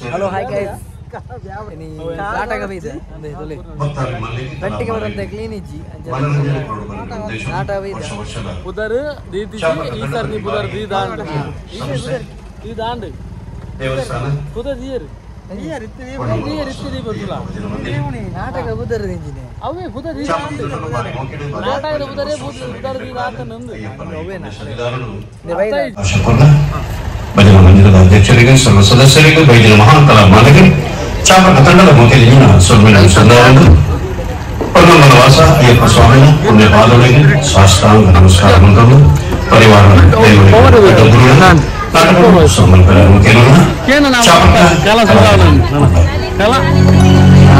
Hello hi guys ನಾಟಕ ಬೈದೆ ಗಂಟಿಗೆ ಬರಂತೆ clean ಇಜ್ಜಿ ನಾಟಕ ಬೈದೆ ಪುದರ್ ದೀದಿ ಈ ಸರ್ನಿ ಪುದರ್ the ದಾಂಡ್ ಈ ದಾಂಡ್ ಪುದರ್ ದಿಯರ್ ದಿಯರ್ ಇತ್ತಿದಿ ಬರ್ತುಲ ನಾಟಕ ಪುದರ್ ದಿಂಜಿನೆ ಅವೇ ಪುದರ್ the ದಾಂಡ್ ನಾಟಕದ ಪುದರೇ ಪುದರ್ the ದಾತನಂದು ಭಜನಾ ಮಂದಿರದ ಅಧ್ಯಕ್ಷರಿಗೆ ಸರ್ವ ಸದಸ್ಯರಿಗೆ ಬೈದಿನ ಮಹಾನ್ ಕಲಾ ಮಾಲಕರು ಚಾಪಕ ತಂಡದ ಮುಖ್ಯಲಿಂಗ ಸೊಲ್ಮಿನ ಸಂದಾರರು ಪದ್ಮನಾಭ ಅಯ್ಯಪ್ಪ ಸ್ವಾಮಿನ ಪುಣ್ಯ ಪಾದಗಳಿಗೆ ಸಾಷ್ಟಾಂಗ ನಮಸ್ಕಾರ ಮಂತ್ರಗಳು ಪರಿವಾರ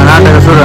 ನಾಟಕ ಶುರು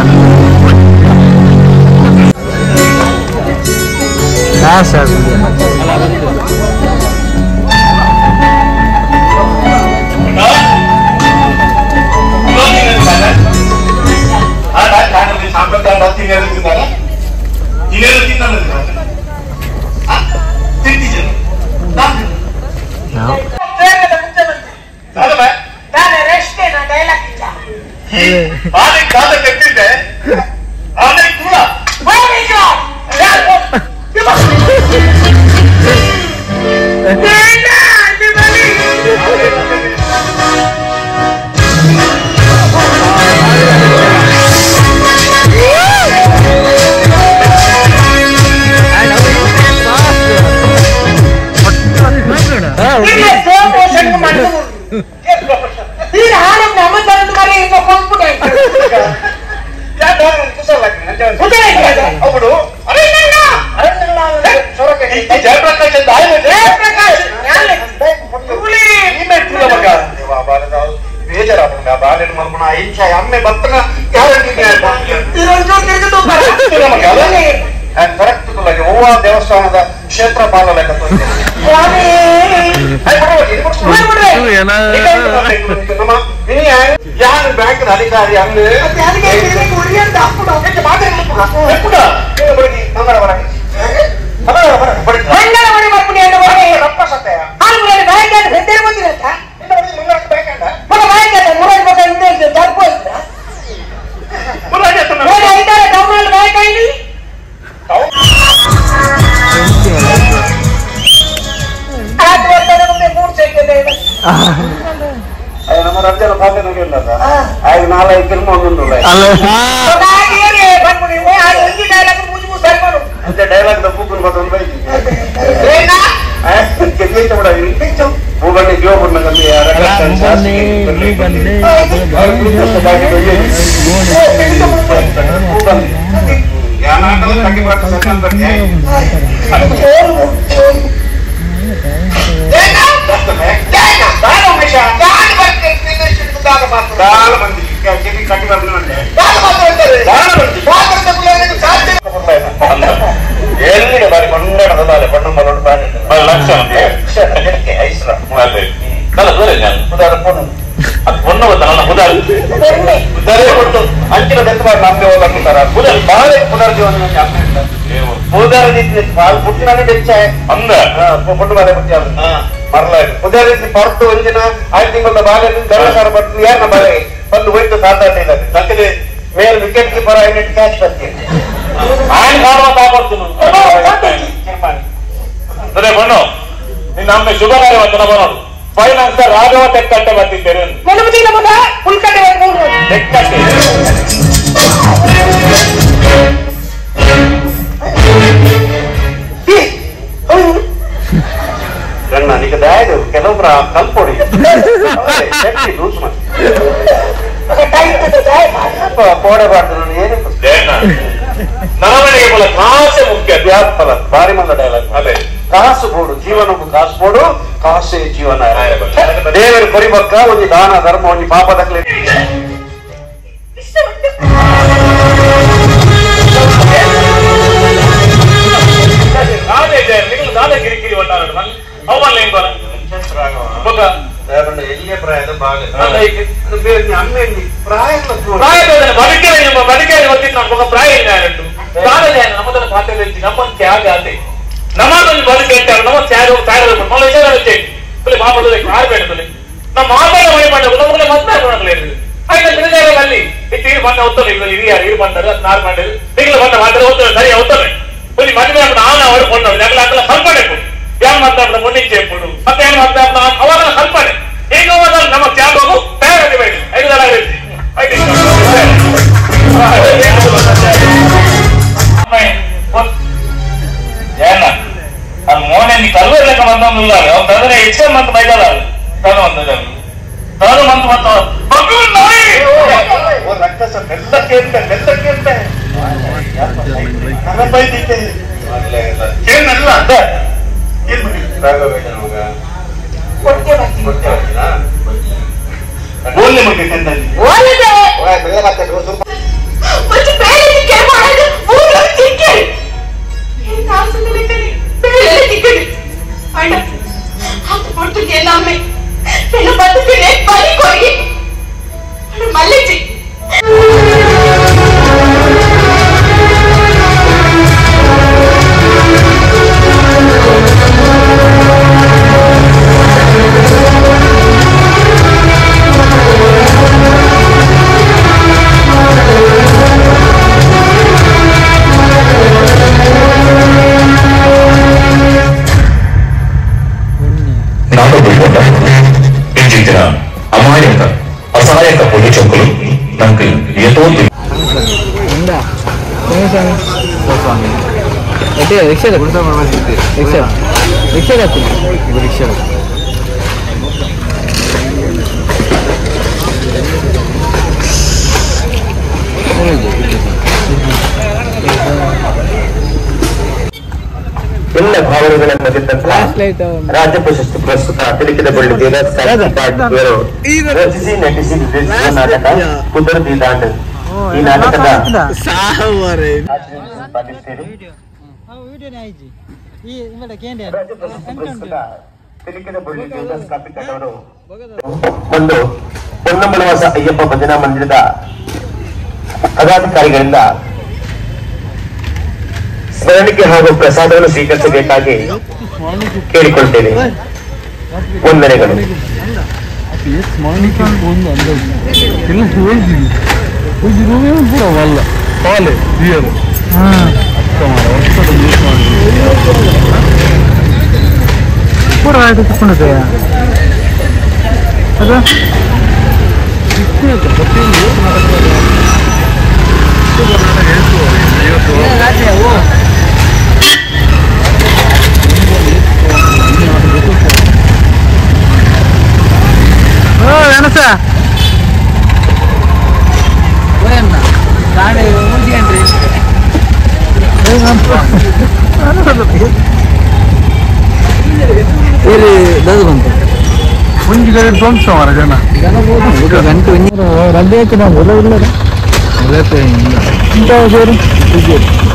ದೇವಸ್ಥಾನದ ಕ್ಷೇತ್ರ ಪಾಲ ಯಾರು ಬ್ಯಾಂಕ್ ಅಧಿಕಾರಿ ಮೇಲ್ wicket keeper catch ಬರ್ತೀನಿ ನಿನ್ನ ಶುಭ ಕಾರ್ಯ ಬರೋದು ಫೈನಾನ್ಸ್ ರಾಘವ ತೆಕ್ಕಟ್ಟೆ ಬರ್ತಿದ್ದೇನೆ ತೆಕ್ಕಟ್ಟೆ ಗಣ್ಣ ನಿಕ ದಾಯದು ಕೆಲವೊಬ್ಬರ ಕಲ್ಪೊಡಿ ಲೂಸ್ ಮಾಡಿ ಕೋಡಬಾರ್ದು ನಾನು ಏನು ನರಮನೆಗೆ ಬಲ ಕಾಸೆ ಮುಖ್ಯ ವ್ಯಾಪಲ ಭಾರಿ ಮಂದ ಡೈಲಾಗ್ ಅದೇ ಕಾಸು ಬೋಡು ಜೀವನಕ್ಕೂ ಕಾಸು ಬೋಡು ಕಾಸೇ ಜೀವನ ದೇವರು ಕೊರಿಬಕ್ಕ ಒಂದು ದಾನ ಧರ್ಮ ಒಂದು ಪಾಪದಕ್ಲೆ ಕಿರಿಕಿರಿ ಎಲ್ಲಿಯ ಪ್ರಾಯದ ಬಾಳೆ ಪ್ರಾಯ ಪ್ರಾಯ ನಮ್ಮ ತ್ಯಾಗ ಅದೇ ನಮ್ಮದೊಂದು ಬದುಕು ಹೇಳ್ತಾರೆ ನಮ್ಮ ತ್ಯಾಗ ತ್ಯಾಗ ಮಾಪದ ಕಾರ್ ಬೇಡ ನಮ್ಮ ಮಾತಾಡ ಮನೆ ಮಾಡಬೇಕು ನಮ್ಮನೆ ಮದ್ವೆ ಮಾಡಲಿ ಈರು ಬಂದ ಒತ್ತಲೆ ಹಿರಿಯ ಈರು ಬಂದರು ನಾರು ಮಾಡಿದ್ರು ನಿಗಲ ಬಂದ ಮಾತ್ರ ಒತ್ತಲೆ ಸರಿ ಒತ್ತಲೆ ಒಂದು ಮದುವೆ ನಾನು ಅವರು ಕೊಂಡವರು ನಗಲ ಹಾಕಲ ಕಲ್ಪನೆ ಯಾರು ಮಾತಾಡ್ದ ಮೊನ್ನೆ ಕೊಡು ಮತ್ತೆ ಏನು ಮಾತಾಡ್ದ ಅವಾಗ ಕಲ್ಪನೆ ಈಗ ನಮ್ಮ ತ್ಯಾಗವು ತಯಾರಾಗಿ ಬೇಕು ಐದು ಅದು ಮೋನೆ ಕಲ್ಲು ಲೆಕ್ಕ ಬಂದ ತಂದ್ರೆ ಹೆಚ್ಚು ಮಂತ್ ಬೈದಲ್ಲ ತನು ಬಂದದ ತನು ಮಂತ್ ಮತ್ತು ರಕ್ತ ಮೆಲ್ಲಕ್ಕೆ ಅಂತ ಮೆಲ್ಲಕ್ಕೆ ಅಂತ ಏನಲ್ಲ ಅಮಾಯಕ ಅಸಹಾಯಕ ಪೊಲೀಸರು ನಮಗೆ ಎಲ್ಲ ಭಾವನೆಗಳನ್ನು ಗೆದ್ದಂತಹ ರಾಜ್ಯ ಪ್ರಶಸ್ತಿ ಪುರಸ್ಕೃತ ತಿಳಿಕಿದಗೊಳ್ಳಿದ್ದೀರ ರಚಿಸಿ ನಟಿಸಿ ನಿರ್ದೇಶಿಸಿದ ನಾಟಕ ಕುದರದಿ ದಾಂಡ್. ಈ ನಾಟಕದ ರಾಜ್ಯ ಪ್ರಶಸ್ತಿ ಪುರಸ್ಕೃತ ತಿಳಿಕಿದಗೊಳ್ಳಿದ್ದೀರ ಸ್ಥಾಪಿತರವರು ಒಂದು ಪೊನ್ನಂಬಲವಾಸ ಅಯ್ಯಪ್ಪ ಭಜನಾ ಮಂದಿರದ ಪದಾಧಿಕಾರಿಗಳಿಂದ ಸ್ಮರಣಿಕೆ ಹಾಗೂ ಪ್ರಸಾದವನ್ನು ಸ್ವೀಕರಿಸಬೇಕಾಗಿ ಕೇಳಿಕೊಳ್ತೇನೆ. ವಂದನೆಗಳು. ಗಂಟೆ